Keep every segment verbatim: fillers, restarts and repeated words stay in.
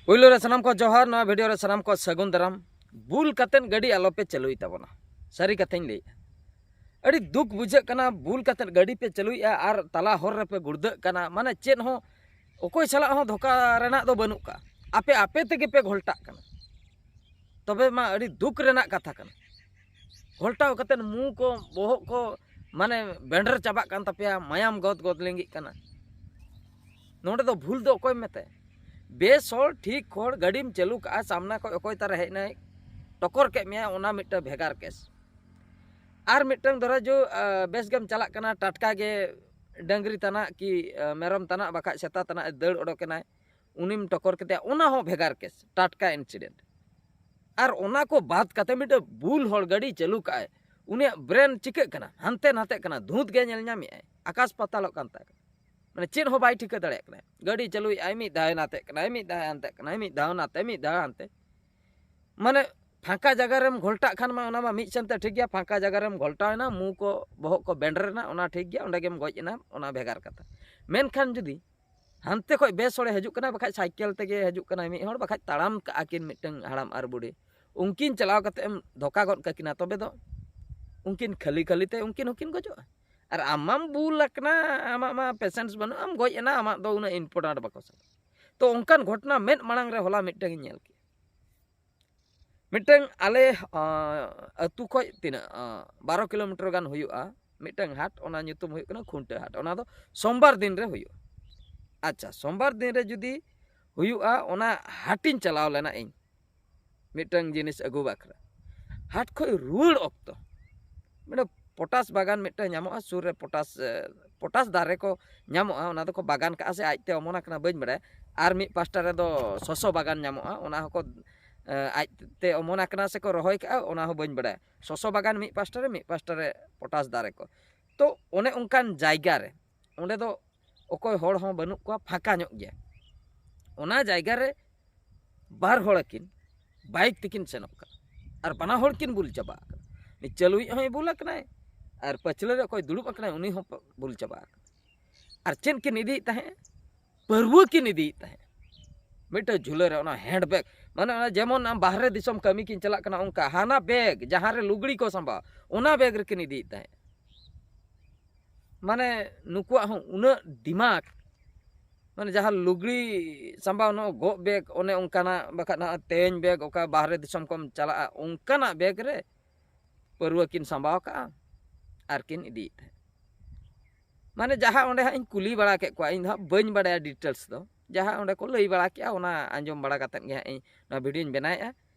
ᱯᱩᱭᱞᱩ ᱨᱮ ᱥᱟᱱᱟᱢ ᱠᱚ ᱡᱚᱦᱟᱨ, ᱱᱚᱣᱟ ᱵᱷᱤᱰᱤᱭᱳ ᱨᱮ ᱥᱟᱱᱟᱢ ᱠᱚ ᱥᱟᱹᱜᱩᱱ ᱫᱟᱨᱟᱢ᱾ ᱵᱩᱞ ᱠᱟᱛᱮᱫ ᱜᱟᱹᱰᱤ ᱟᱞᱚᱯᱮ ᱪᱟᱹᱞᱩᱭ ᱛᱟᱵᱚᱱᱟ, ᱥᱟᱹᱨᱤ ᱠᱟᱛᱷᱟᱧ ᱞᱟᱹᱭᱮᱫᱼᱟ᱾ ᱟᱹᱰᱤ ᱫᱩᱠ ᱵᱩᱡᱷᱟᱹᱜ ᱠᱟᱱᱟ, ᱵᱩᱞ ᱠᱟᱛᱮᱫ ᱜᱟᱹᱰᱤ ᱯᱮ ᱪᱟᱹᱞᱩᱭᱮᱫᱼᱟ ᱟᱨ ᱛᱟᱞᱟ ᱦᱚᱨ ᱨᱮᱯᱮ ᱜᱩᱲᱫᱟᱹᱜ ᱠᱟᱱᱟ᱾ ᱢᱟᱱᱮ ᱪᱮᱫ ᱦᱚᱸ, ᱚᱠᱚᱭ ᱥᱟᱞᱟᱜ ᱦᱚᱸ ᱫᱷᱳᱠᱟ ᱨᱮᱱᱟᱜ ᱫᱚ ᱵᱟᱹᱱᱩᱜ ᱠᱟᱜᱼᱟ, ᱟᱯᱮ ᱟᱯᱮ ᱛᱮᱜᱮ ᱯᱮ ᱜᱷᱚᱞᱴᱟᱜ ᱠᱟᱱᱟ᱾ ᱛᱚᱵᱮ ᱢᱟ ᱟᱹᱰᱤ ᱫᱩᱠ ᱨᱮᱱᱟᱜ ᱠᱟᱛᱷᱟ ᱠᱟᱱᱟ᱾ ᱜᱷᱚᱞᱴᱟᱣ ᱠᱟᱛᱮᱫ ᱢᱩ ᱠᱚ, ᱵᱚᱦᱚᱜ ᱠᱚ, ᱢᱟᱱᱮ ᱵᱮᱸᱰᱨ ᱪᱟᱵᱟᱜ ᱠᱟᱱ ᱛᱟᱯᱮᱭᱟ, ᱢᱟᱭᱟᱢ ᱜᱚᱫ ᱜᱚᱫ ᱞᱤᱸᱜᱤᱜ ᱠᱟᱱᱟ᱾ ᱱᱚᱰᱮ ᱫᱚ ᱵᱷᱩᱞ ᱫᱚ ᱚᱠᱚᱭᱮᱢ ᱢᱮᱛᱟᱭᱟ? ᱵᱮᱥ ᱦᱚᱲ, ᱴᱷᱤᱠ ᱦᱚᱲ, ᱜᱟᱹᱰᱤᱢ ᱪᱟᱹᱞᱩ ᱠᱟᱜᱼᱟ, ᱥᱟᱢᱱᱟ ᱠᱷᱚᱡ ᱚᱠᱚᱭ ᱛᱟᱨᱮ ᱦᱮᱡ ᱮᱱᱟᱭ, ᱴᱚᱠᱚᱨ ᱠᱮᱫ ᱢᱮᱭᱟ, ᱚᱱᱟ ᱢᱤᱫᱴᱟᱝ ᱵᱷᱮᱜᱟᱨ ᱠᱮᱥ᱾ ᱟᱨ ᱢᱤᱫᱴᱟᱝ ᱫᱷᱚᱨᱚ ᱡᱚ, ᱟᱸ, ᱵᱮᱥ ᱜᱮᱢ ᱪᱟᱞᱟᱜ ᱠᱟᱱᱟ, ᱴᱟᱴᱠᱟ ᱜᱮ ᱰᱟᱹᱝᱨᱤ ᱛᱟᱱᱟᱜ ᱠᱤ, ᱟᱸ, ᱢᱮᱨᱚᱢ ᱛᱟᱱᱟᱜ ᱵᱟᱠᱷᱟᱡ ᱥᱮᱛᱟ ᱛᱟᱱᱟᱜ ᱮ ᱫᱟᱹᱲ ᱚᱰᱚᱠ ᱮᱱᱟᱭ, ᱩᱱᱤᱢ ᱴᱚᱠᱚᱨ ᱠᱮᱫᱮᱭᱟ, ᱚᱱᱟ ᱦᱚᱸ ᱵᱷᱮᱜᱟᱨ ᱠᱮᱥ, ᱴᱟᱴᱠᱟ ᱤᱱᱥᱤᱰᱮᱱᱴ᱾ ᱟᱨ ᱚᱱᱟ ᱠᱚ ᱵᱟᱫ ᱠᱟᱛᱮ ᱢᱤᱫᱴᱟᱝ ᱵᱩᱞ ᱦᱚᱲ ᱜᱟᱹᱰᱤ ᱪᱟᱹᱞᱩ ᱠᱟᱜᱼᱟᱭ, ᱩᱱᱤᱭᱟᱜ ᱵᱨᱮᱱ ᱪᱤᱠᱟᱹᱜ ᱠᱟᱱᱟ? ᱦᱟᱱᱛᱮ ᱱᱟᱛᱮᱜ ᱠᱟᱱᱟ, ᱫᱷᱩᱸᱛ ᱜᱮ ᱧᱮᱞ ᱧᱟᱢᱮᱜᱼᱟᱭ, ᱟᱠᱟᱥ ᱯᱟᱛᱟᱞᱚᱜ ᱠᱟᱱ ᱛᱟᱭ ᱠᱟᱱᱟ᱾ ᱢᱟᱱᱮ ᱪᱮᱫ ᱦᱚᱸ ᱵᱟᱭ ᱴᱷᱤᱠᱟᱹ ᱫᱟᱲᱮᱭᱟᱜ ᱠᱟᱱᱟ᱾ ᱜᱟᱹᱰᱤ ᱪᱟᱹᱞᱩᱭᱮᱜᱼᱟᱭ, ᱢᱤᱫ ᱫᱷᱟᱣ ᱱᱟᱛᱮᱜ ᱠᱟᱱᱟᱭ, ᱢᱤᱫ ᱫᱷᱟᱣ ᱦᱟᱱᱛᱮᱜ ᱠᱟᱱᱟᱭ, ᱢᱤᱫ ᱫᱷᱟᱣ ᱱᱟᱛᱮ, ᱢᱤᱫ ᱫᱷᱟᱣ ᱦᱟᱱᱛᱮ᱾ ᱢᱟᱱᱮ ᱯᱷᱟᱸᱠᱟ ᱡᱟᱭᱜᱟ ᱨᱮᱢ ᱜᱷᱚᱞᱴᱟᱜ ᱠᱷᱟᱱ ᱢᱟ ᱚᱱᱟ ᱢᱟ ᱢᱤᱫ ᱥᱮᱱ ᱛᱮ ᱴᱷᱤᱠ ᱜᱮᱭᱟ, ᱯᱷᱟᱸᱠᱟ ᱡᱟᱭᱜᱟ ᱨᱮᱢ ᱜᱷᱚᱞᱴᱟᱣ ᱮᱱᱟ, ᱢᱩ ᱠᱚ ᱵᱚᱦᱚᱜ ᱠᱚ ᱵᱮᱸᱰᱨ ᱮᱱᱟ, ᱚᱱᱟ ᱴᱷᱤᱠ ᱜᱮᱭᱟ, ᱚᱸᱰᱮ ᱜᱮᱢ ᱜᱚᱡ ᱮᱱᱟ, ᱚᱱᱟ ᱵᱷᱮᱜᱟᱨ ᱠᱟᱛᱷᱟ᱾ ᱢᱮᱱᱠᱷᱟᱱ ᱡᱩᱫᱤ ᱦᱟᱱᱛᱮ ᱠᱷᱚᱡ ᱵᱮᱥ ᱦᱚᱲᱮ ᱦᱤᱡᱩᱜ ᱠᱟᱱᱟ, ᱵᱟᱠᱷᱟᱡ ᱥᱟᱭᱠᱮᱞ ᱛᱮᱜᱮ ᱦᱤᱡᱩᱜ ᱠᱟᱱᱟᱭ ᱢᱤᱫ ᱦᱚᱲ, ᱵᱟᱠᱷᱟᱡ ᱛᱟᱲᱟᱢ ᱠᱟᱜᱼᱟ ᱠᱤᱱ ᱢᱤᱫᱴᱟᱝ ᱦᱟᱲᱟᱢ ᱟᱨ ᱵᱩᱲᱦᱤ, ᱩᱱᱠᱤᱱ ᱪᱟᱞᱟᱣ ᱠᱟᱛᱮ ᱮᱢ ᱫᱷᱳᱠᱟ ᱜᱚᱫ ᱠᱟᱹᱠᱤᱱᱟ, ᱛᱚᱵᱮ ᱫᱚ ᱩᱱᱠᱤᱱ ᱠᱷᱟᱹᱞᱤ ᱠᱷᱟᱹᱞᱤ ᱛᱮ ᱩᱱᱠᱤᱱ ᱦᱚᱸᱠᱤᱱ ᱜᱚᱡᱚᱜᱼᱟ᱾ ᱟᱨ ᱟᱢ ᱢᱟᱢ ᱵᱩᱞ ᱟᱠᱟᱱᱟ, ᱟᱢᱟᱜ ᱢᱟ ᱯᱮᱥᱮᱱᱥ ᱵᱟᱹᱱᱩᱜᱼᱟ, ᱟᱢ ᱜᱚᱡ ᱮᱱᱟ, ᱟᱢᱟᱜ ᱫᱚ ᱩᱱᱟᱹᱜ ᱤᱢᱯᱚᱨᱴᱮᱱᱴ ᱵᱟᱠᱚ ᱥᱟᱵᱟ᱾ ᱛᱚ ᱚᱱᱠᱟᱱ ᱜᱷᱚᱴᱚᱱᱟ ᱢᱮᱫ ᱢᱟᱲᱟᱝ ᱨᱮ ᱦᱚᱞᱟ ᱢᱤᱫᱴᱟᱝ ᱤᱧ ᱧᱮᱞ ᱠᱮᱫᱟ᱾ ᱢᱤᱫᱴᱟᱝ ᱟᱞᱮ, ᱟᱸ, ᱟᱹᱛᱩ ᱠᱷᱚᱡ ᱛᱤᱱᱟᱹᱜ, ᱟᱸ, ᱵᱟᱨᱚ ᱠᱤᱞᱳᱢᱤᱴᱟᱨ ᱜᱟᱱ ᱦᱩᱭᱩᱜᱼᱟ, ᱢᱤᱫᱴᱟᱝ ᱦᱟᱴ, ᱚᱱᱟ ᱧᱩᱛᱩᱢ ᱦᱩᱭᱩᱜ ᱠᱟᱱᱟ ᱠᱷᱩᱱᱴᱟᱹ ᱦᱟᱴ᱾ ᱚᱱᱟ ᱫᱚ ᱥᱳᱢᱵᱟᱨ ᱫᱤᱱ ᱨᱮ ᱦᱩᱭᱩᱜᱼᱟ᱾ ᱟᱪᱪᱷᱟ, ᱥᱳᱢᱵᱟᱨ ᱫᱤᱱ ᱨᱮ ᱡᱩᱫᱤ ᱦᱩᱭᱩᱜᱼᱟ, ᱚᱱᱟ ᱦᱟᱴᱤᱧ ᱪᱟᱞᱟᱣ ᱞᱮᱱᱟ ᱤᱧ ᱢᱤᱫᱴᱟᱝ ᱡᱤᱱᱤᱥ ᱟᱹᱜᱩ ᱵᱟᱠᱷᱨᱟ᱾ ᱦᱟᱴ ᱠᱷᱚᱡ ᱨᱩᱣᱟᱹᱲ ᱚᱠᱛᱚ ᱢᱤᱫᱴᱟᱝ ᱯᱚᱴᱟᱥ ᱵᱟᱜᱟᱱ ᱢᱤᱫᱴᱟᱝ ᱧᱟᱢᱚᱜᱼᱟ, ᱥᱩᱨ ᱨᱮ ᱯᱚᱴᱟᱥ, ᱮ, ᱯᱚᱴᱟᱥ ᱫᱟᱨᱮ ᱠᱚ ᱧᱟᱢᱚᱜᱼᱟ, ᱚᱱᱟ ᱫᱚᱠᱚ ᱵᱟᱜᱟᱱ ᱠᱟᱜᱼᱟ ᱥᱮ ᱟᱡᱛᱮ ᱚᱢᱚᱱ ᱟᱠᱟᱱᱟ, ᱵᱟᱹᱧ ᱵᱟᱲᱟᱭᱟ᱾ ᱟᱨ ᱢᱤᱫ ᱯᱟᱥᱴᱟ ᱨᱮᱫᱚ ᱥᱚᱥᱚ ᱵᱟᱜᱟᱱ ᱧᱟᱢᱚᱜᱼᱟ, ᱚᱱᱟ ᱦᱚᱸᱠᱚ, ᱮ, ᱟᱡᱛᱮ ᱚᱢᱚᱱ ᱟᱠᱟᱱᱟ ᱥᱮᱠᱚ ᱨᱚᱦᱚᱭ ᱠᱟᱜᱼᱟ, ᱚᱱᱟ ᱦᱚᱸ ᱵᱟᱹᱧ ᱵᱟᱲᱟᱭᱟ᱾ ᱥᱚᱥᱚ ᱵᱟᱜᱟᱱ ᱢᱤᱫ ᱯᱟᱥᱴᱟ ᱨᱮ, ᱢᱤᱫ ᱯᱟᱥᱴᱟ ᱨᱮ ᱯᱚᱴᱟᱥ ᱫᱟᱨᱮ ᱠᱚ᱾ ᱛᱚ ᱚᱱᱮ ᱚᱱᱠᱟᱱ ᱡᱟᱭᱜᱟ ᱨᱮ, ᱚᱸᱰᱮ ᱫᱚ ᱚᱠᱚᱭ ᱦᱚᱲ ᱦᱚᱸ ᱵᱟᱹᱱᱩᱜ ᱠᱚᱣᱟ, ᱯᱷᱟᱸᱠᱟ ᱧᱚᱜ ᱜᱮᱭᱟ᱾ ᱚᱱᱟ ᱡᱟᱭᱜᱟ ᱨᱮ ᱵᱟᱨ ᱦᱚᱲ ᱟᱹᱠᱤᱱ ᱵᱟᱭᱤᱠ ᱛᱮᱠᱤᱱ ᱥᱮᱱᱚᱜ ᱠᱟᱱᱟ ᱟᱨ ᱵᱟᱱᱟ ᱦᱚᱲ ᱠᱤᱱ ᱵᱩᱞ ᱪᱟᱵᱟ ᱟᱠᱟᱱᱟ᱾ ᱩᱱᱤ ᱪᱟᱹᱞᱩᱭᱤᱡ ᱦᱚᱸᱭ ᱵᱩᱞ ᱟᱠᱟᱱᱟᱭ ᱟᱨ ᱯᱟᱹᱪᱷᱞᱟᱹ ᱨᱮ ᱚᱠᱚᱭ ᱫᱩᱲᱩᱵ ᱟᱠᱟᱱᱟᱭ, ᱩᱱᱤ ᱦᱚᱸ ᱵᱩᱞ ᱪᱟᱵᱟ ᱟᱠᱟᱱᱟ᱾ ᱟᱨ ᱪᱮᱫ ᱠᱤᱱ ᱤᱫᱤᱭᱮᱫ ᱛᱟᱦᱮᱸᱫ? ᱯᱟᱹᱨᱣᱟᱹ ᱠᱤᱱ ᱤᱫᱤᱭᱮᱫ ᱛᱟᱦᱮᱸᱫ᱾ ᱢᱤᱫᱴᱮᱱ ᱡᱷᱩᱞᱟᱹ ᱨᱮ ᱚᱱᱟ ᱦᱮᱱᱰ ᱵᱮᱜᱽ, ᱢᱟᱱᱮ ᱚᱱᱟ ᱡᱮᱢᱚᱱ ᱟᱢ ᱵᱟᱦᱨᱮ ᱫᱤᱥᱚᱢ ᱠᱟᱹᱢᱤ ᱠᱤᱱ ᱪᱟᱞᱟᱜ ᱠᱟᱱᱟ, ᱚᱱᱠᱟ ᱦᱟᱱᱟ ᱵᱮᱜᱽ ᱡᱟᱦᱟᱸ ᱨᱮ ᱞᱩᱜᱽᱲᱤ ᱠᱚ ᱥᱟᱢᱵᱟᱣ, ᱚᱱᱟ ᱵᱮᱜᱽ ᱨᱮᱠᱤᱱ ᱤᱫᱤᱭᱮᱫ ᱛᱟᱦᱮᱸᱫ᱾ ᱢᱟᱱᱮ ᱱᱩᱠᱩᱣᱟᱜ ᱦᱚᱸ ᱩᱱᱟᱹᱜ ᱫᱤᱢᱟᱜᱽ, ᱢᱟᱱᱮ ᱡᱟᱦᱟᱸ ᱞᱩᱜᱽᱲᱤ ᱥᱟᱢᱵᱟᱣ ᱱᱚᱜ ᱜᱚᱜ ᱵᱮᱜᱽ, ᱚᱱᱮ ᱚᱱᱠᱟᱱᱟᱜ, ᱵᱟᱠᱷᱟᱱ ᱱᱟᱦᱟᱜ ᱛᱮᱧ ᱵᱮᱜᱽ, ᱚᱠᱟ ᱵᱟᱦᱨᱮ ᱫᱤᱥᱚᱢ ᱠᱚᱢ ᱪᱟᱞᱟᱜᱼᱟ, ᱚᱱᱠᱟᱱᱟᱜ ᱵᱮᱜᱽ ᱨᱮ ᱯᱟᱹᱨᱣᱟᱹ ᱠᱤᱱ ᱥᱟᱢᱵᱟᱣ ᱠᱟᱜᱼᱟ ᱟᱨ ᱠᱤᱱ ᱤᱫᱤᱭᱮᱫ ᱛᱟᱦᱮᱸᱫ᱾ ᱢᱟᱱᱮ ᱡᱟᱦᱟᱸ ᱚᱸᱰᱮ ᱦᱟᱸᱜ ᱤᱧ ᱠᱩᱞᱤ ᱵᱟᱲᱟ ᱠᱮᱫ ᱠᱚᱣᱟ, ᱤᱧ ᱫᱚ ᱦᱟᱸᱜ ᱵᱟᱹᱧ ᱵᱟᱲᱟᱭᱟ ᱰᱤᱴᱮᱞᱥ ᱫᱚ, ᱡᱟᱦᱟᱸ ᱚᱸᱰᱮ ᱠᱚ ᱞᱟᱹᱭ ᱵᱟᱲᱟ ᱠᱮᱜᱼᱟ, ᱚᱱᱟ ᱟᱸᱡᱚᱢ ᱵᱟᱲᱟ ᱠᱟᱛᱮᱫ ᱜᱮ ᱦᱟᱸᱜ ᱤᱧ ᱱᱚᱣᱟ ᱵᱷᱤᱰᱤᱭᱳᱧ ᱵᱮᱱᱟᱣᱮᱫᱼᱟ᱾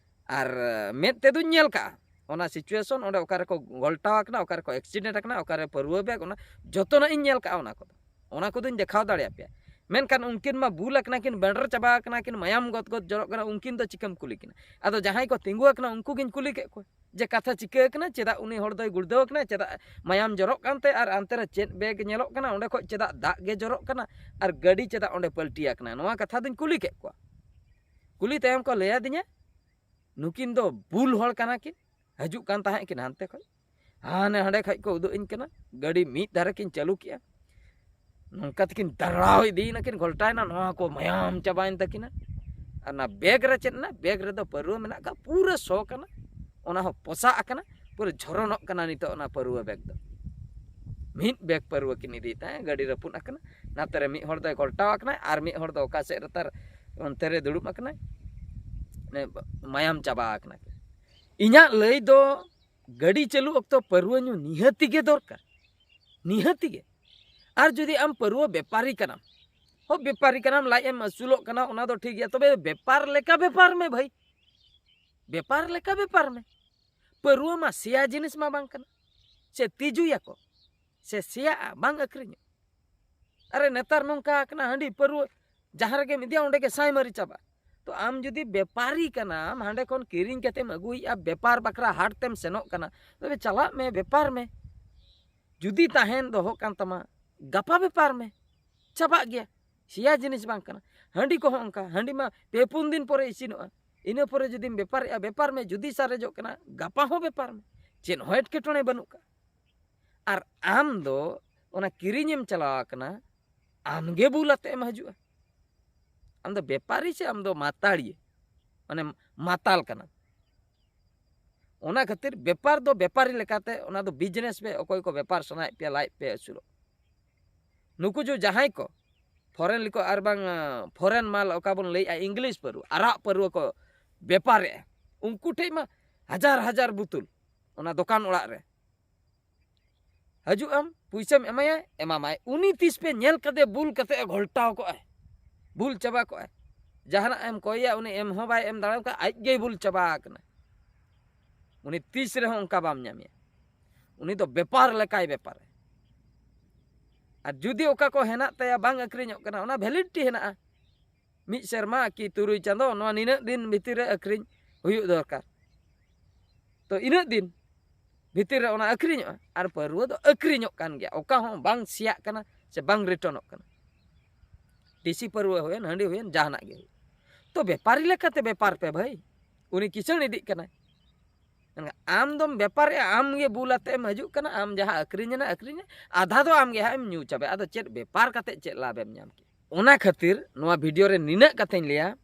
ᱟᱨ ᱢᱮᱫ ᱛᱮᱫᱚᱧ ᱧᱮᱞ ᱠᱟᱜᱼᱟ ᱚᱱᱟ ᱥᱤᱪᱩᱭᱮᱥᱚᱱ, ᱚᱸᱰᱮ ᱚᱠᱟ ᱨᱮᱠᱚ ᱜᱷᱚᱞᱴᱟᱣ ᱟᱠᱟᱱᱟ, ᱚᱠᱟ ᱨᱮᱠᱚ ᱮᱠᱥᱤᱰᱮᱱᱴ ᱟᱠᱟᱱᱟ, ᱚᱠᱟ ᱨᱮ ᱯᱟᱹᱨᱣᱟᱹ ᱵᱮᱜᱽ, ᱚᱱᱟ ᱡᱚᱛᱚᱱᱟᱜ ᱤᱧ ᱧᱮᱞ ᱠᱟᱜᱼᱟ᱾ ᱚᱱᱟ ᱠᱚᱫᱚ, ᱚᱱᱟ ᱠᱚᱫᱚᱧ ᱫᱮᱠᱷᱟᱣ ᱫᱟᱲᱮᱭᱟᱯᱮᱭᱟ᱾ ᱢᱮᱱᱠᱷᱟᱱ ᱩᱱᱠᱤᱱ ᱢᱟ ᱵᱩᱞ ᱟᱠᱟᱱᱟ ᱠᱤᱱ, ᱵᱮᱸᱰᱨ ᱪᱟᱵᱟ ᱟᱠᱟᱱᱟ ᱠᱤᱱ, ᱢᱟᱭᱟᱢ ᱜᱚᱫ ᱜᱚᱫ ᱡᱚᱨᱚᱜ ᱠᱟᱱᱟ, ᱩᱱᱠᱤᱱ ᱫᱚ ᱪᱤᱠᱟᱹᱢ ᱠᱩᱞᱤ ᱠᱤᱱᱟ? ᱟᱫᱚ ᱡᱟᱦᱟᱸᱭ ᱠᱚ ᱛᱤᱸᱜᱩ ᱟᱠᱟᱱᱟ ᱩᱱᱠᱩ ᱜᱤᱧ ᱠᱩᱞᱤ ᱠᱮᱫ ᱠᱚᱣᱟ ᱡᱮ ᱠᱟᱛᱷᱟ ᱪᱤᱠᱟᱹ ᱟᱠᱟᱱᱟ, ᱪᱮᱫᱟᱜ ᱩᱱᱤ ᱦᱚᱲ ᱫᱚᱭ ᱜᱩᱲᱫᱟᱹᱣ ᱟᱠᱟᱱᱟ, ᱪᱮᱫᱟᱜ ᱢᱟᱭᱟᱢ ᱡᱚᱨᱚᱜ ᱠᱟᱱ ᱛᱟᱭᱟ ᱟᱨ ᱟᱱᱛᱮ ᱨᱮ ᱪᱮᱫ ᱵᱮᱜᱽ ᱧᱮᱞᱚᱜ ᱠᱟᱱᱟ, ᱚᱸᱰᱮ ᱠᱷᱚᱡ ᱪᱮᱫᱟᱜ ᱫᱟᱜ ᱜᱮ ᱡᱚᱨᱚᱜ ᱠᱟᱱᱟ ᱟᱨ ᱜᱟᱹᱰᱤ ᱪᱮᱫᱟᱜ ᱚᱸᱰᱮ ᱯᱟᱞᱴᱤ ᱟᱠᱟᱱᱟ? ᱱᱚᱣᱟ ᱠᱟᱛᱷᱟ ᱫᱚᱧ ᱠᱩᱞᱤ ᱠᱮᱫ ᱠᱚᱣᱟ᱾ ᱠᱩᱞᱤ ᱛᱟᱭᱚᱢ ᱠᱚ ᱞᱟᱹᱭ ᱟᱹᱫᱤᱧᱟ, ᱱᱩᱠᱤᱱ ᱫᱚ ᱵᱩᱞ ᱦᱚᱲ ᱠᱟᱱᱟ ᱠᱤᱱ, ᱦᱤᱡᱩᱜ ᱠᱟᱱ ᱛᱟᱦᱮᱸᱫ ᱠᱤᱱ ᱦᱟᱱᱛᱮ ᱠᱷᱚᱡ, ᱦᱟᱱᱮ ᱦᱟᱸᱰᱮ ᱠᱷᱚᱡ ᱠᱚ ᱩᱫᱩᱜ ᱟᱹᱧ ᱠᱟᱱᱟ, ᱜᱟᱹᱰᱤ ᱢᱤᱫ ᱫᱷᱟᱨᱮ ᱠᱤᱱ ᱪᱟᱹᱞᱩ ᱠᱮᱜᱼᱟ, ᱱᱚᱝᱠᱟ ᱛᱮᱠᱤᱱ ᱫᱟᱲᱟᱣ ᱤᱫᱤᱭᱮᱱᱟ ᱠᱤᱱ, ᱜᱷᱚᱞᱴᱟᱭᱮᱱᱟ, ᱱᱚᱣᱟ ᱠᱚ ᱢᱟᱭᱟᱢ ᱪᱟᱵᱟᱭᱮᱱ ᱛᱟᱹᱠᱤᱱᱟ᱾ ᱟᱨ ᱚᱱᱟ ᱵᱮᱜᱽ ᱨᱮ ᱪᱮᱫ ᱮᱱᱟ? ᱵᱮᱜᱽ ᱨᱮᱫᱚ ᱯᱟᱹᱨᱣᱟᱹ ᱢᱮᱱᱟᱜ ᱠᱟᱜᱼᱟ, ᱯᱩᱨᱟᱹ ᱥᱚ ᱠᱟᱱᱟ, ᱚᱱᱟ ᱦᱚᱸ ᱯᱚᱥᱟᱜ ᱟᱠᱟᱱᱟ, ᱯᱩᱨᱟᱹ ᱡᱷᱚᱨᱚᱱᱚᱜ ᱠᱟᱱᱟ ᱱᱤᱛᱚᱜ ᱚᱱᱟ ᱯᱟᱹᱨᱣᱟᱹ ᱵᱮᱜᱽ ᱫᱚ᱾ ᱢᱤᱫ ᱵᱮᱜᱽ ᱯᱟᱹᱨᱣᱟᱹ ᱠᱤᱱ ᱤᱫᱤᱭᱮᱫ ᱛᱟᱦᱮᱸᱫ, ᱜᱟᱹᱰᱤ ᱨᱟᱹᱯᱩᱫ ᱟᱠᱟᱱᱟ, ᱱᱟᱛᱮ ᱨᱮ ᱢᱤᱫ ᱦᱚᱲ ᱫᱚᱭ ᱜᱷᱚᱞᱴᱟᱣ ᱟᱠᱟᱱᱟ ᱟᱨ ᱢᱤᱫ ᱦᱚᱲ ᱫᱚ ᱚᱠᱟ ᱥᱮᱫ ᱨᱮ ᱛᱟᱨ ᱚᱱᱛᱮ ᱨᱮ ᱫᱩᱲᱩᱵ ᱟᱠᱟᱱᱟᱭ, ᱢᱟᱭᱟᱢ ᱪᱟᱵᱟ ᱟᱠᱟᱱᱟ᱾ ᱤᱧᱟᱹᱜ ᱞᱟᱹᱭ ᱫᱚ ᱜᱟᱹᱰᱤ ᱪᱟᱹᱞᱩ ᱚᱠᱛᱚ ᱯᱟᱹᱨᱣᱟᱹ ᱧᱩ ᱱᱤᱦᱟᱹᱛᱤ ᱜᱮ ᱫᱚᱨᱠᱟᱨ, ᱱᱤᱦᱟᱹᱛᱤ ᱜᱮ᱾ ᱟᱨ ᱡᱩᱫᱤ ᱟᱢ ᱯᱟᱹᱨᱣᱟᱹ ᱵᱮᱯᱟᱨᱤ ᱠᱟᱱᱟᱢ, ᱦᱚᱸ ᱵᱮᱯᱟᱨᱤ ᱠᱟᱱᱟᱢ, ᱞᱟᱡ ᱮᱢ ᱟᱹᱥᱩᱞᱚᱜ ᱠᱟᱱᱟ, ᱚᱱᱟ ᱫᱚ ᱴᱷᱤᱠ ᱜᱮᱭᱟ, ᱛᱚᱵᱮ ᱵᱮᱯᱟᱨ ᱞᱮᱠᱟ ᱵᱮᱯᱟᱨ ᱢᱮ ᱵᱷᱟᱹᱭ, ᱵᱮᱯᱟᱨ ᱞᱮᱠᱟ ᱵᱮᱯᱟᱨ ᱢᱮ᱾ ᱯᱟᱹᱨᱣᱟᱹ ᱢᱟ ᱥᱮᱭᱟ ᱡᱤᱱᱤᱥ ᱢᱟ ᱵᱟᱝ ᱠᱟᱱᱟ, ᱥᱮ ᱛᱤᱡᱩᱭᱟᱠᱚ, ᱥᱮ ᱥᱮᱭᱟᱜᱼᱟ, ᱵᱟᱝ ᱟᱹᱠᱷᱨᱤᱧᱚᱜ᱾ ᱟᱨᱮ ᱱᱮᱛᱟᱨ ᱱᱚᱝᱠᱟ ᱟᱠᱟᱱᱟ, ᱦᱟᱺᱰᱤ ᱯᱟᱹᱨᱣᱟᱹ ᱡᱟᱦᱟᱸ ᱨᱮᱜᱮᱢ ᱤᱫᱤᱭᱟ ᱚᱸᱰᱮ ᱜᱮ ᱥᱟᱭ ᱢᱟᱹᱨᱤ ᱪᱟᱵᱟ᱾ ᱛᱚ ᱟᱢ ᱡᱩᱫᱤ ᱵᱮᱯᱟᱨᱤ ᱠᱟᱱᱟᱢ, ᱦᱟᱸᱰᱮ ᱠᱷᱚᱱ ᱠᱤᱨᱤᱧ ᱠᱟᱛᱮᱢ ᱟᱹᱜᱩᱭᱮᱫᱼᱟ, ᱵᱮᱯᱟᱨ ᱵᱟᱠᱷᱨᱟ ᱦᱟᱴ ᱛᱮᱢ ᱥᱮᱱᱚᱜ ᱠᱟᱱᱟ, ᱛᱚᱵᱮ ᱪᱟᱞᱟᱜ ᱢᱮ, ᱵᱮᱯᱟᱨ ᱢᱮ᱾ ᱡᱩᱫᱤ ᱛᱟᱦᱮᱱ ᱫᱚᱦᱚᱜ ᱠᱟᱱ ᱛᱟᱢᱟ, ᱜᱟᱯᱟ ᱵᱮᱯᱟᱨ ᱢᱮ, ᱪᱟᱵᱟᱜ ᱜᱮᱭᱟ, ᱥᱮᱭᱟ ᱡᱤᱱᱤᱥ ᱵᱟᱝ ᱠᱟᱱᱟ᱾ ᱦᱟᱺᱰᱤ ᱠᱚᱦᱚᱸ ᱚᱱᱠᱟ, ᱦᱟᱺᱰᱤ ᱢᱟ ᱯᱮ ᱯᱩᱱ ᱫᱤᱱ ᱯᱚᱨᱮ ᱤᱥᱤᱱᱚᱜᱼᱟ, ᱤᱱᱟᱹ ᱯᱚᱨᱮ ᱡᱩᱫᱤᱢ ᱵᱮᱯᱟᱨᱮᱜᱼᱟ, ᱵᱮᱯᱟᱨ ᱢᱮ, ᱡᱩᱫᱤ ᱥᱟᱨᱮᱡᱚᱜ ᱠᱟᱱᱟ, ᱜᱟᱯᱟ ᱦᱚᱸ ᱵᱮᱯᱟᱨ ᱢᱮ, ᱪᱮᱫ ᱦᱚᱸ ᱮᱴᱠᱮᱴᱚᱬᱮ ᱵᱟᱹᱱᱩᱜ ᱠᱟᱜᱼᱟ᱾ ᱟᱨ ᱟᱢ ᱫᱚ ᱚᱱᱟ ᱠᱤᱨᱤᱧᱮᱢ ᱪᱟᱞᱟᱣ ᱟᱠᱟᱱᱟ, ᱟᱢ ᱜᱮ ᱵᱩᱞ ᱟᱛᱮ ᱮᱢ ᱦᱤᱡᱩᱜᱼᱟ᱾ ᱟᱢ ᱫᱚ ᱵᱮᱯᱟᱨᱤ ᱥᱮ ᱟᱢ ᱫᱚ ᱢᱟᱛᱟᱲᱤᱭᱟᱹ? ᱢᱟᱱᱮ ᱢᱟᱛᱟᱞ ᱠᱟᱱᱟᱢ᱾ ᱚᱱᱟ ᱠᱷᱟᱹᱛᱤᱨ ᱵᱮᱯᱟᱨ ᱫᱚ ᱵᱮᱯᱟᱨᱤ ᱞᱮᱠᱟᱛᱮ, ᱚᱱᱟ ᱫᱚ ᱵᱤᱡᱽᱱᱮᱥ ᱯᱮ, ᱚᱠᱚᱭ ᱠᱚ ᱵᱮᱯᱟᱨ ᱥᱟᱱᱟᱭᱮᱫ ᱯᱮᱭᱟ, ᱞᱟᱡ ᱯᱮ ᱟᱹᱥᱩᱞᱚᱜ᱾ ᱱᱩᱠᱩ ᱡᱚ ᱡᱟᱦᱟᱸᱭ ᱠᱚ ᱯᱷᱚᱨᱮᱱ ᱞᱤᱠᱚ ᱟᱨ ᱵᱟᱝ ᱯᱷᱚᱨᱮᱱ ᱢᱟᱞ ᱚᱠᱟ ᱵᱚᱱ ᱞᱟᱹᱭᱮᱜᱼᱟ ᱤᱝᱞᱤᱥ ᱯᱟᱹᱨᱩᱣᱟᱹ, ᱟᱨᱟᱜ ᱯᱟᱹᱨᱩᱣᱟᱹ ᱠᱚ ᱵᱮᱯᱟᱨᱮᱜᱼᱟ, ᱩᱱᱠᱩ ᱴᱷᱮᱡ ᱢᱟ ᱦᱟᱡᱟᱨ ᱦᱟᱡᱟᱨ ᱵᱩᱛᱩᱞ ᱚᱱᱟ ᱫᱚᱠᱟᱱ ᱚᱲᱟᱜ ᱨᱮ᱾ ᱦᱤᱡᱩᱜ ᱟᱢ, ᱯᱩᱭᱥᱟᱹᱢ ᱮᱢᱟᱭᱟ, ᱮᱢᱟᱢᱟᱭ᱾ ᱩᱱᱤ ᱛᱤᱥ ᱯᱮ ᱧᱮᱞ ᱠᱟᱫᱮ ᱵᱩᱞ ᱠᱟᱛᱮ ᱮ ᱜᱷᱚᱞᱴᱟᱣ ᱠᱚᱜᱼᱟᱭ, ᱵᱩᱞ ᱪᱟᱵᱟ ᱠᱚᱜᱼᱟᱭ? ᱡᱟᱦᱟᱱᱟᱜ ᱮᱢ ᱠᱚᱭᱮᱭᱟ, ᱩᱱᱤ ᱮᱢ ᱦᱚᱸ ᱵᱟᱭ ᱮᱢ ᱫᱟᱲᱮᱭᱟᱢ ᱠᱷᱟᱱ ᱟᱡ ᱜᱮᱭ ᱵᱩᱞ ᱪᱟᱵᱟ ᱟᱠᱟᱱᱟ᱾ ᱩᱱᱤ ᱛᱤᱥ ᱨᱮᱦᱚᱸ ᱚᱱᱠᱟ ᱵᱟᱢ ᱧᱟᱢᱮᱭᱟ᱾ ᱩᱱᱤ ᱫᱚ ᱵᱮᱯᱟᱨ ᱞᱮᱠᱟᱭ ᱵᱮᱯᱟᱨᱟ᱾ ᱟᱨ ᱡᱩᱫᱤ ᱚᱠᱟ ᱠᱚ ᱦᱮᱱᱟᱜ ᱛᱟᱭᱟ, ᱵᱟᱝ ᱟᱹᱠᱷᱨᱤᱧᱚᱜ ᱠᱟᱱᱟ, ᱚᱱᱟ ᱵᱷᱮᱞᱤᱰᱤᱴᱤ ᱦᱮᱱᱟᱜᱼᱟ᱾ ᱢᱤᱫ ᱥᱮᱨᱢᱟ ᱠᱤ ᱛᱩᱨᱩᱭ ᱪᱟᱸᱫᱚ, ᱱᱚᱣᱟ ᱱᱤᱱᱟᱹᱜ ᱫᱤᱱ ᱵᱷᱤᱛᱤᱨ ᱨᱮ ᱟᱹᱠᱷᱨᱤᱧ ᱦᱩᱭᱩᱜ ᱫᱚᱨᱠᱟᱨ᱾ ᱛᱚ ᱤᱱᱟᱹᱜ ᱫᱤᱱ ᱵᱷᱤᱛᱤᱨ ᱨᱮ ᱚᱱᱟ ᱟᱹᱠᱷᱨᱤᱧᱚᱜᱼᱟ᱾ ᱟᱨ ᱯᱟᱹᱨᱣᱟᱹ ᱫᱚ ᱟᱹᱠᱷᱨᱤᱧᱚᱜ ᱠᱟᱱ ᱜᱮᱭᱟ, ᱚᱠᱟ ᱦᱚᱸ ᱵᱟᱝ ᱥᱮᱭᱟᱜ ᱠᱟᱱᱟ ᱥᱮ ᱵᱟᱝ ᱨᱤᱴᱟᱨᱱᱚᱜ ᱠᱟᱱᱟ᱾ ᱫᱮᱥᱤ ᱯᱟᱹᱨᱣᱟᱹ ᱦᱩᱭᱮᱱ, ᱦᱟᱺᱰᱤ ᱦᱩᱭᱮᱱ, ᱡᱟᱦᱟᱱᱟᱜ ᱜᱮ ᱦᱩᱭᱩᱜ, ᱛᱚ ᱵᱮᱯᱟᱨᱤ ᱞᱮᱠᱟᱛᱮ ᱵᱮᱯᱟᱨ ᱯᱮ ᱵᱷᱟᱹᱭ᱾ ᱩᱱᱤ ᱠᱤᱥᱟᱹᱬ ᱤᱫᱤᱜ ᱠᱟᱱᱟᱭ᱾ ᱢᱮᱱᱠᱷᱟᱱ ᱟᱢ ᱫᱚᱢ ᱵᱮᱯᱟᱨᱮᱜᱼᱟ, ᱟᱢ ᱜᱮ ᱵᱩᱞ ᱟᱛᱮ ᱮᱢ ᱦᱤᱡᱩᱜ ᱠᱟᱱᱟ, ᱟᱢ ᱡᱟᱦᱟᱸ ᱟᱹᱠᱷᱨᱤᱧ ᱮᱱᱟ ᱟᱹᱠᱷᱨᱤᱧ, ᱟᱫᱷᱟ ᱫᱚ ᱟᱢ ᱜᱮ ᱦᱟᱸᱜ ᱮᱢ ᱧᱩ ᱪᱟᱵᱟᱭᱟ᱾ ᱟᱫᱚ ᱪᱮᱫ ᱵᱮᱯᱟᱨ ᱠᱟᱛᱮ ᱪᱮᱫ ᱞᱟᱵᱷ ᱮᱢ ᱧᱟᱢ ᱠᱮᱫᱟ? ᱚᱱᱟ ᱠᱷᱟᱹᱛᱤᱨ ᱱᱚᱣᱟ ᱵᱷᱤᱰᱤᱭᱳ ᱨᱮ ᱱᱤᱱᱟᱹᱜ ᱠᱟᱛᱷᱟᱧ ᱞᱟᱹᱭᱟ,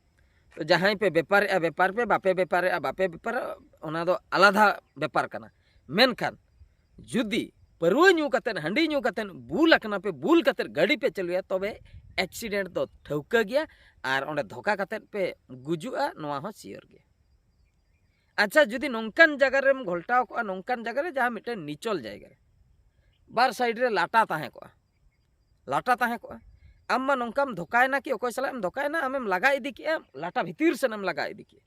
ᱛᱚ ᱡᱟᱦᱟᱸᱭ ᱯᱮ ᱵᱮᱯᱟᱨᱮᱜᱼᱟ ᱵᱮᱯᱟᱨ ᱯᱮ, ᱵᱟᱯᱮ ᱵᱮᱯᱟᱨᱮᱜᱼᱟ ᱵᱟᱯᱮ ᱵᱮᱯᱟᱨᱟ, ᱚᱱᱟ ᱫᱚ ᱟᱞᱟᱫᱟ ᱵᱮᱯᱟᱨ ᱠᱟᱱᱟ᱾ ᱢᱮᱱᱠᱷᱟᱱ ᱡᱩᱫᱤ ᱯᱟᱹᱨᱣᱟᱹ ᱧᱩ ᱠᱟᱛᱮᱫ, ᱦᱟᱺᱰᱤ ᱧᱩ ᱠᱟᱛᱮᱫ ᱵᱩᱞ ᱟᱠᱟᱱᱟ ᱯᱮ, ᱵᱩᱞ ᱠᱟᱛᱮᱫ ᱜᱟᱹᱰᱤ ᱯᱮ ᱪᱟᱹᱞᱩᱭᱟ, ᱛᱚᱵᱮ ᱮᱠᱥᱤᱰᱮᱱᱴ ᱫᱚ ᱴᱷᱟᱹᱣᱠᱟᱹ ᱜᱮᱭᱟ᱾ ᱟᱨ ᱚᱸᱰᱮ ᱫᱷᱚᱠᱟ ᱠᱟᱛᱮᱫ ᱯᱮ ᱜᱩᱡᱩᱜᱼᱟ, ᱱᱚᱣᱟ ᱦᱚᱸ ᱥᱤᱭᱳᱨ ᱜᱮᱭᱟ᱾ ᱟᱪᱪᱷᱟ, ᱡᱩᱫᱤ ᱱᱚᱝᱠᱟᱱ ᱡᱟᱭᱜᱟ ᱨᱮᱢ ᱜᱷᱚᱞᱴᱟᱣ ᱠᱚᱜᱼᱟ, ᱱᱚᱝᱠᱟᱱ ᱡᱟᱭᱜᱟ ᱨᱮ ᱡᱟᱦᱟᱸ ᱢᱤᱫᱴᱮᱱ ᱱᱤᱪᱚᱞ ᱡᱟᱭᱜᱟ ᱨᱮ, ᱵᱟᱨ ᱥᱟᱭᱤᱰ ᱨᱮ ᱞᱟᱴᱟ ᱛᱟᱦᱮᱸ ᱠᱚᱜᱼᱟ, ᱞᱟᱴᱟ ᱛᱟᱦᱮᱸ ᱠᱚᱜᱼᱟ, ᱟᱢ ᱢᱟ ᱱᱚᱝᱠᱟᱢ ᱫᱷᱚᱠᱟᱭᱮᱱᱟ ᱠᱤ ᱚᱠᱚᱭ ᱥᱟᱞᱟᱜ ᱮᱢ ᱫᱷᱚᱠᱟᱭᱮᱱᱟ, ᱟᱢᱮᱢ ᱞᱟᱜᱟ ᱤᱫᱤ ᱠᱮᱜᱼᱟ, ᱞᱟᱴᱟ ᱵᱷᱤᱛᱤᱨ ᱥᱮᱱ ᱮᱢ ᱞᱟᱜᱟ ᱤᱫᱤ ᱠᱮᱜᱼᱟ᱾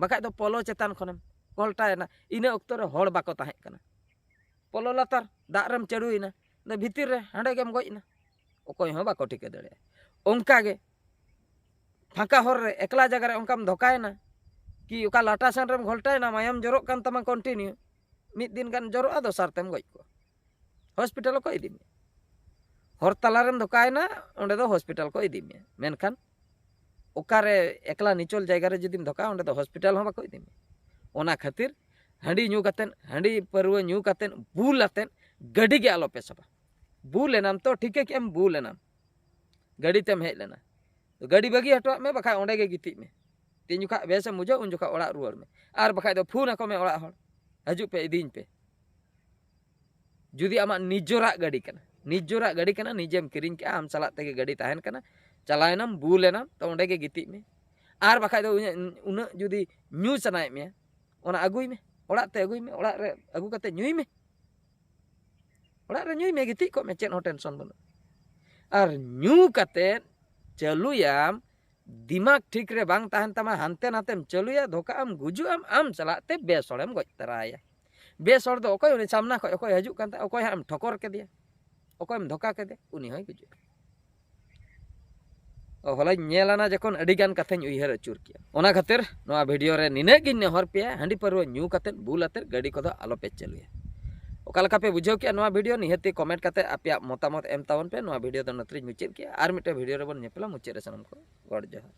ᱵᱟᱠᱷᱟᱡ ᱫᱚ ᱯᱚᱞᱚ ᱪᱮᱛᱟᱱ ᱠᱷᱚᱱᱮᱢ ᱜᱷᱚᱞᱴᱟᱭᱮᱱᱟ, ᱤᱱᱟᱹ ᱚᱠᱛᱚ ᱨᱮ ᱦᱚᱲ ᱵᱟᱠᱚ ᱛᱟᱦᱮᱸ ᱠᱟᱱᱟ᱾ ᱯᱚᱞᱚ ᱞᱟᱛᱟᱨ ᱫᱟᱜ ᱨᱮᱢ ᱪᱟᱹᱲᱩᱭᱮᱱᱟ, ᱟᱫᱚ ᱵᱷᱤᱛᱤᱨ ᱨᱮ ᱦᱟᱸᱰᱮ ᱜᱮᱢ ᱜᱚᱡ ᱮᱱᱟ, ᱚᱠᱚᱭ ᱦᱚᱸ ᱵᱟᱠᱚ ᱴᱷᱤᱠᱟᱹ ᱫᱟᱲᱮᱭᱟᱜᱼᱟ᱾ ᱚᱱᱠᱟ ᱜᱮ ᱯᱷᱟᱸᱠᱟ ᱦᱚᱨ ᱨᱮ ᱮᱠᱞᱟ ᱡᱟᱭᱜᱟ ᱨᱮ ᱚᱱᱠᱟᱢ ᱫᱷᱚᱠᱟᱭᱮᱱᱟ ᱠᱤ ᱚᱠᱟ ᱞᱟᱴᱟ ᱥᱮᱱ ᱨᱮᱢ ᱜᱷᱚᱞᱴᱟᱭᱮᱱᱟ, ᱢᱟᱭᱟᱢ ᱡᱚᱨᱚᱜ ᱠᱟᱱ ᱛᱟᱢᱟ ᱠᱚᱱᱴᱤᱱᱤᱭᱩ, ᱢᱤᱫ ᱫᱤᱱ ᱜᱟᱱ ᱡᱚᱨᱚᱜᱼᱟ, ᱫᱚᱥᱟᱨ ᱛᱮᱢ ᱜᱚᱡ ᱠᱚᱜᱼᱟ, ᱦᱚᱥᱯᱤᱴᱟᱞ ᱦᱚᱸᱠᱚ ᱤᱫᱤ ᱢᱮᱭᱟ᱾ ᱦᱚᱨ ᱛᱟᱞᱟᱨᱮᱢ ᱫᱷᱚᱠᱟᱭᱮᱱᱟ, ᱚᱸᱰᱮ ᱫᱚ ᱦᱚᱥᱯᱤᱴᱟᱞ ᱠᱚ ᱤᱫᱤ ᱢᱮᱭᱟ᱾ ᱢᱮᱱᱠᱷᱟᱱ ᱚᱠᱟᱨᱮ ᱮᱠᱞᱟ ᱱᱤᱪᱚᱞ ᱡᱟᱭᱜᱟ ᱨᱮ ᱡᱩᱫᱤᱢ ᱫᱷᱚᱠᱟᱜᱼᱟ, ᱚᱸᱰᱮ ᱫᱚ ᱦᱚᱥᱯᱤᱴᱟᱞ ᱦᱚᱸ ᱵᱟᱠᱚ ᱤᱫᱤ ᱢᱮᱭᱟ᱾ ᱚᱱᱟ ᱠᱷᱟᱹᱛᱤᱨ ᱦᱟᱺᱰᱤ ᱧᱩ ᱠᱟᱛᱮᱫ, ᱦᱟᱺᱰᱤ ᱯᱟᱹᱨᱣᱟᱹ ᱧᱩ ᱠᱟᱛᱮᱫ, ᱵᱩᱞ ᱟᱛᱮᱫ ᱜᱟᱹᱰᱤ ᱜᱮ ᱟᱞᱚᱯᱮ ᱥᱟᱵᱟ᱾ ᱵᱩᱞ ᱮᱱᱟᱢ ᱛᱚ ᱴᱷᱤᱠᱟᱹ ᱠᱮᱜ ᱮᱢ ᱵᱩᱞ ᱮᱱᱟᱢ, ᱜᱟᱹᱰᱤ ᱛᱮᱢ ᱦᱮᱡ ᱞᱮᱱᱟ, ᱜᱟᱹᱰᱤ ᱵᱟᱹᱜᱤ ᱦᱚᱴᱚᱣᱟᱜ ᱢᱮ, ᱵᱟᱠᱷᱟᱡ ᱚᱸᱰᱮ ᱜᱮ ᱜᱤᱛᱤᱡ ᱢᱮ᱾ ᱛᱤᱱ ᱡᱚᱠᱷᱟᱜ ᱵᱮᱥᱮᱢ ᱵᱩᱡᱷᱟᱹᱣ, ᱩᱱ ᱡᱚᱠᱷᱟᱜ ᱚᱲᱟᱜ ᱨᱩᱣᱟᱹᱲ ᱢᱮ᱾ ᱟᱨ ᱵᱟᱠᱷᱟᱡ ᱫᱚ ᱯᱷᱳᱱ ᱟᱠᱚ ᱢᱮ ᱚᱲᱟᱜ ᱦᱚᱲ, "ᱦᱤᱡᱩᱜ ᱯᱮ, ᱤᱫᱤᱧ ᱯᱮ᱾" ᱡᱩᱫᱤ ᱟᱢᱟᱜ ᱱᱤᱡᱚᱨᱟᱜ ᱜᱟᱹᱰᱤ ᱠᱟᱱᱟ, ᱱᱤᱡᱚᱨᱟᱜ ᱜᱟᱹᱰᱤ ᱠᱟᱱᱟ, ᱱᱤᱡᱮᱢ ᱠᱤᱨᱤᱧ ᱠᱮᱜᱼᱟ, ᱟᱢ ᱥᱟᱞᱟᱜ ᱛᱮᱜᱮ ᱜᱟᱹᱰᱤ ᱛᱟᱦᱮᱱ ᱠᱟᱱᱟ, ᱪᱟᱞᱟᱣᱮᱱᱟᱢ, ᱵᱩᱞ ᱮᱱᱟᱢ, ᱛᱚ ᱚᱸᱰᱮ ᱜᱮ ᱜᱤᱛᱤᱡ ᱢᱮ᱾ ᱟᱨ ᱵᱟᱠᱷᱟᱡ ᱫᱚ ᱩᱱᱟᱹᱜ, ᱩᱱᱟᱹᱜ ᱡᱩᱫᱤ ᱧᱩ ᱥᱟᱱᱟᱭᱮᱫ ᱢᱮᱭᱟ, ᱚᱱᱟ ᱟᱹᱜᱩᱭ ᱢᱮ, ᱚᱲᱟᱜ ᱛᱮ ᱟᱹᱜᱩᱭ ᱢᱮ, ᱚᱲᱟᱜ ᱨᱮ ᱟᱹᱜᱩ ᱠᱟᱛᱮ ᱧᱩᱭ ᱢᱮ᱾ ᱚᱲᱟᱜ ᱨᱮ ᱧᱩᱭ ᱢᱮ, ᱜᱤᱛᱤᱡ ᱠᱚᱜ ᱢᱮ, ᱪᱮᱫ ᱦᱚᱸ ᱴᱮᱱᱥᱚᱱ ᱵᱟᱹᱱᱩᱜᱼᱟ᱾ ᱟᱨ ᱧᱩ ᱠᱟᱛᱮ ᱪᱟᱹᱞᱩᱭᱟᱢ, ᱫᱤᱢᱟᱜᱽ ᱴᱷᱤᱠ ᱨᱮ ᱵᱟᱝ ᱛᱟᱦᱮᱱ ᱛᱟᱢᱟ, ᱦᱟᱱᱛᱮ ᱱᱟᱛᱮᱢ ᱪᱟᱹᱞᱩᱭᱟ, ᱫᱷᱚᱠᱟᱜ ᱟᱢ, ᱜᱩᱡᱩᱜ ᱟᱢ, ᱟᱢ ᱥᱟᱞᱟᱜ ᱛᱮ ᱵᱮᱥ ᱦᱚᱲᱮᱢ ᱜᱚᱡ ᱛᱟᱨᱟᱭᱟ᱾ ᱵᱮᱥ ᱦᱚᱲ ᱫᱚ ᱚᱠᱚᱭ? ᱩᱱᱤ ᱥᱟᱢᱱᱟ ᱠᱷᱚᱡ ᱚᱠᱚᱭ ᱦᱤᱡᱩᱜ ᱠᱟᱱ ᱛᱟᱦᱮᱸ, ᱚᱠᱚᱭ ᱦᱟᱸᱜ ᱮᱢ ᱴᱷᱚᱠᱚᱨ ᱠᱮᱫᱮᱭᱟ, ᱚᱠᱚᱭᱮᱢ ᱫᱷᱚᱠᱟ ᱠᱮᱫᱮ, ᱩᱱᱤ ᱦᱚᱸᱭ ᱜᱩᱡᱩᱜᱼᱟ᱾ ᱚ, ᱦᱚᱞᱟᱧ ᱧᱮᱞ ᱟᱱᱟ ᱡᱚᱠᱷᱚᱱ, ᱟᱹᱰᱤ ᱜᱟᱱ ᱠᱟᱛᱷᱟᱧ ᱩᱭᱦᱟᱹᱨ ᱟᱹᱪᱩᱨ ᱠᱮᱜᱼᱟ᱾ ᱚᱱᱟ ᱠᱷᱟᱹᱛᱤᱨ ᱱᱚᱣᱟ ᱵᱷᱤᱰᱤᱭᱳ ᱨᱮ ᱱᱤᱱᱟᱹᱜ ᱜᱤᱧ ᱱᱮᱦᱚᱨ ᱯᱮᱭᱟ, ᱦᱟᱺᱰᱤ ᱯᱟᱹᱨᱣᱟᱹ ᱧᱩ ᱠᱟᱛᱮᱫ, ᱵᱩᱞ ᱟᱛᱮᱫ ᱜᱟᱹᱰᱤ ᱠᱚᱫᱚ ᱟᱞᱚᱯᱮ ᱪᱟᱹᱞᱩᱭᱟ᱾ ᱚᱠᱟ ᱞᱮᱠᱟ ᱯᱮ ᱵᱩᱡᱷᱟᱹᱣ ᱠᱮᱜᱼᱟ ᱱᱚᱣᱟ ᱵᱷᱤᱰᱤᱭᱳ, ᱱᱤᱦᱟᱹᱛᱤ ᱠᱚᱢᱮᱱᱴ ᱠᱟᱛᱮ ᱟᱯᱮᱭᱟᱜ ᱢᱚᱛᱟᱢᱚᱛ ᱮᱢ ᱛᱟᱵᱚᱱ ᱯᱮ᱾ ᱱᱚᱣᱟ ᱵᱷᱤᱰᱤᱭᱳ ᱫᱚ ᱱᱚᱛᱮ ᱨᱤᱧ ᱢᱩᱪᱟᱹᱫ ᱠᱮᱜᱼᱟ᱾ ᱟᱨ ᱢᱤᱫᱴᱮᱱ ᱵᱷᱤᱰᱤᱭᱳ ᱨᱮᱵᱚᱱ ᱧᱮᱯᱮᱞᱟ᱾ ᱢᱩᱪᱟᱹᱫ ᱨᱮ ᱥᱟᱱᱟᱢ ᱠᱚ ᱜᱚᱰ ᱡᱚᱦᱟᱨ᱾